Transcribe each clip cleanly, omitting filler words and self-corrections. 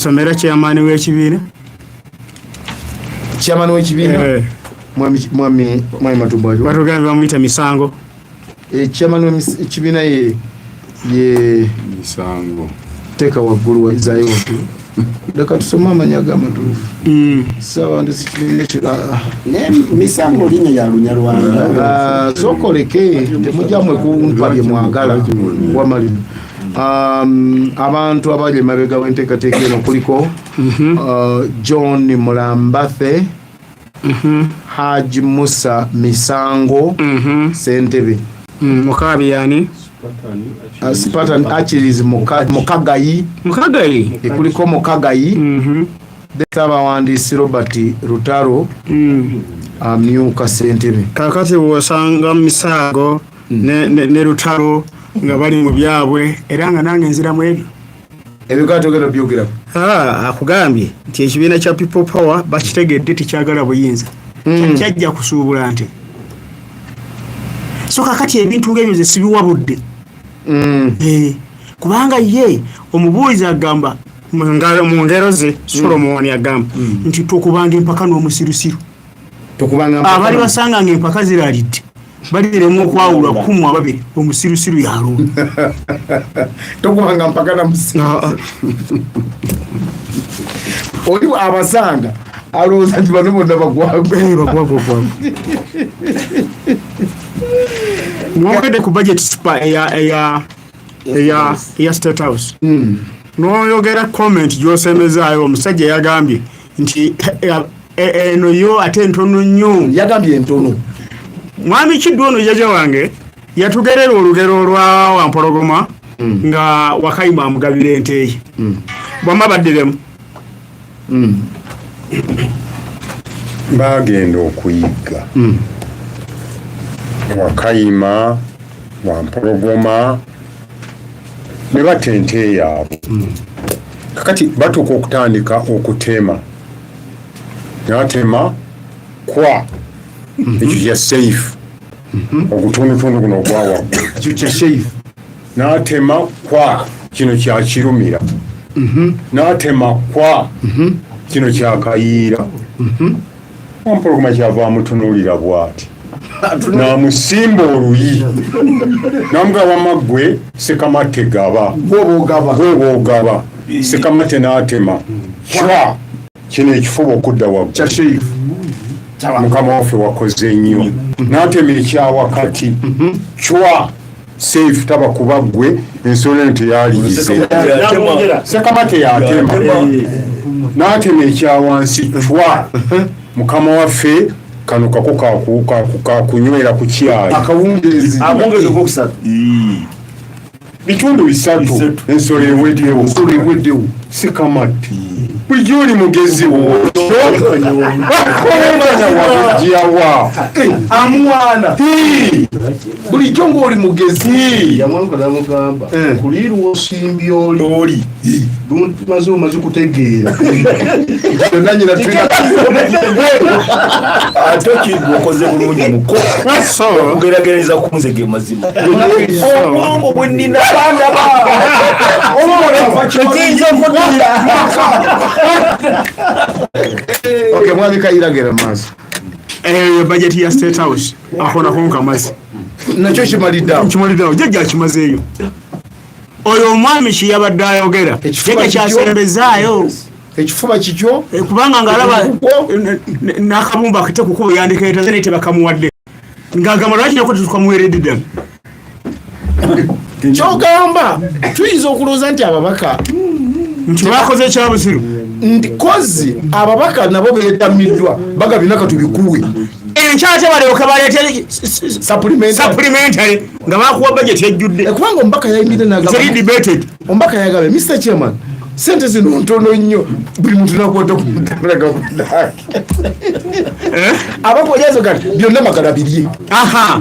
Somera chairman w'ekibiina. Chairman w'ekibiina? Eh. Mwami Matumbo ali. Batugambye bamuyita Misango. Chairman w'ekibiina ye Misango. Teeka waggulu zaayo waggulu. Leka tusome amannya g'amatuufu. Ssabawandiisi kibiina ekyo. Ne Misango linnya ya Lunyarwanda. Sooka oleke temujja mwe kumpa bye mwagala wamalino. Abantu abali emabega w'enteekateeka eno kuliko John Mulambathe, Haji Musa Misango, Ssentebe. Mukabi yani? Spartan Achilles Mukagayi. Mukagayi. Kuliko Mukagayi. Ssaabawandiisi Robert Lutalo, amyuka ssentebe. Kakati bw'osanga Misango ne Lutalo nga bali mu byabwe era nga nange nziramu ebyo. Ebyo kati ogenda byogerako. Akugambye nti ekibiina kya People Power bakitegedde tekyagala buyinza. Kyajja kusuubula nte. So kakati ebintu ng'ebyo ze sibiwabudde. Kubanga ye omubuulizi agamba mu ngero ze Solomon agamba nti tokubanga empaka n'omusirusiru. Tokubanga empaka. Abali basanga ng'empaka ziralidde baliremu okwawulwa kumu ababiri omusirusiru yalonda. Tokubanga mpaka na musiru. Oli abasanga alowooza nti bano bonna bagwagwa. Bagwagwa. Mwogedde ku budget spa eya State House. N'oyogera comment gy'osemezaayo omusajja yagambye nti eno yo ate ntono nnyo. Yagambye entono. Mwami Kiddu ono jjajja wange yatugerera olugero olwa Wampologoma nga Wakayima amugabira ente ye. Bwama baddiremu. Baagenda okuyigga. Wakayima, Wampologoma ne batta ente yaabwe. Kakati batuuka okutandika okutema. N'atema kwa ekyo kya safe. Ogutundutundu guno ogwa waggulu. Ekyo kya safe. N'atema kwa kino kya Kirumira. N'atema kwa kino kya Kayiira. Wampologoma kyava amutunuulira bw'ati. N'amusimba oluyi. N'amugamba wamma ggwe Ssekamatte gaba. Gw'oba ogaba. Gw'oba ogaba. Ssekamatte n'atema. Cwa! Kino ekifuba okudda waggulu. Kya safe. Mukama waffe wakoze nnyo. N'atema ekyawakati. Cwa! Safe taba kuba ggwe ensolo eno teyaligize. Ssekamatte yatema. N'atema ekyawansi cwa! Mukama waffe kano kako kakunywera ku kyayi. Akawungeezi. Akawungeezi okokusatu. Bitundu bisatu. Ensolo eweddewo. Ensolo eweddewo. Ssekamatte. Bulijjo oli mugezi wo. Wabijjawa. Amuwaana. Bulijjo ng'oli mugezi. Yamwanuka n'amugamba, kuliirwa osimbye oli. Oli. Maze omaze kutegeera. Byonna nyina tulina. Ate Kiddu okoze bulungi muko. Okugeraageranyeza ku nze ge mazima. Obwongo bwe nnina bandaba. Ekiyinza okuddirira. Okay, mwami Kayiira gera maaso. Eyo budget ya State House. Ako nako nkamaze. Nakyo kimalidde awo. Kimalidde awo. Jjajja akimazeeyo. Oyo omwami kye yabadde ayogera. Ekifuba Jjajja kikyo? kyasembezaayo. Ekifuba kikyo? Kubanga ng'alaba Ekikwo? n'akabumba akite ku kkubo yandikeetaze naye tebakamuwadde. Ng'agamba lwaki nako tetukamuweeredde ddala? Ky'ogamba tuyinza okulowooza nti ababaka nti bakoze ekyabusiru. Nti kozi ababaka nabo beetamiddwa bagabye naka tubikuwe. Enkya ate balyoke baleete Supplementary. supplementary nga bakuwa budget ejjudde. Kubanga omubaka yayimbidde n'agamba Teri debated. Omubaka yagambye, Mr. Chairman, sente zino ntono nnyo, buli muntu nakwata ku mutalaga kuddaaki. Abakojazo kati byonna magala birye. Aha.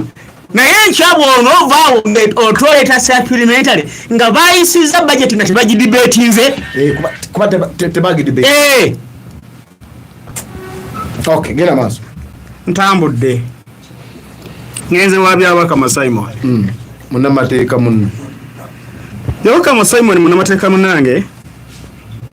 Naye enkya bw'onoovaawo otwoleta supplementary nga bayisizza budget nga tebagidebatinze. Kuba tebagidebate. Okay, genda maaso. Ntambudde. Ngenze wa Byabakama Simon. Munnamateeka munno. Byabakama Simon munnamateeka munnange.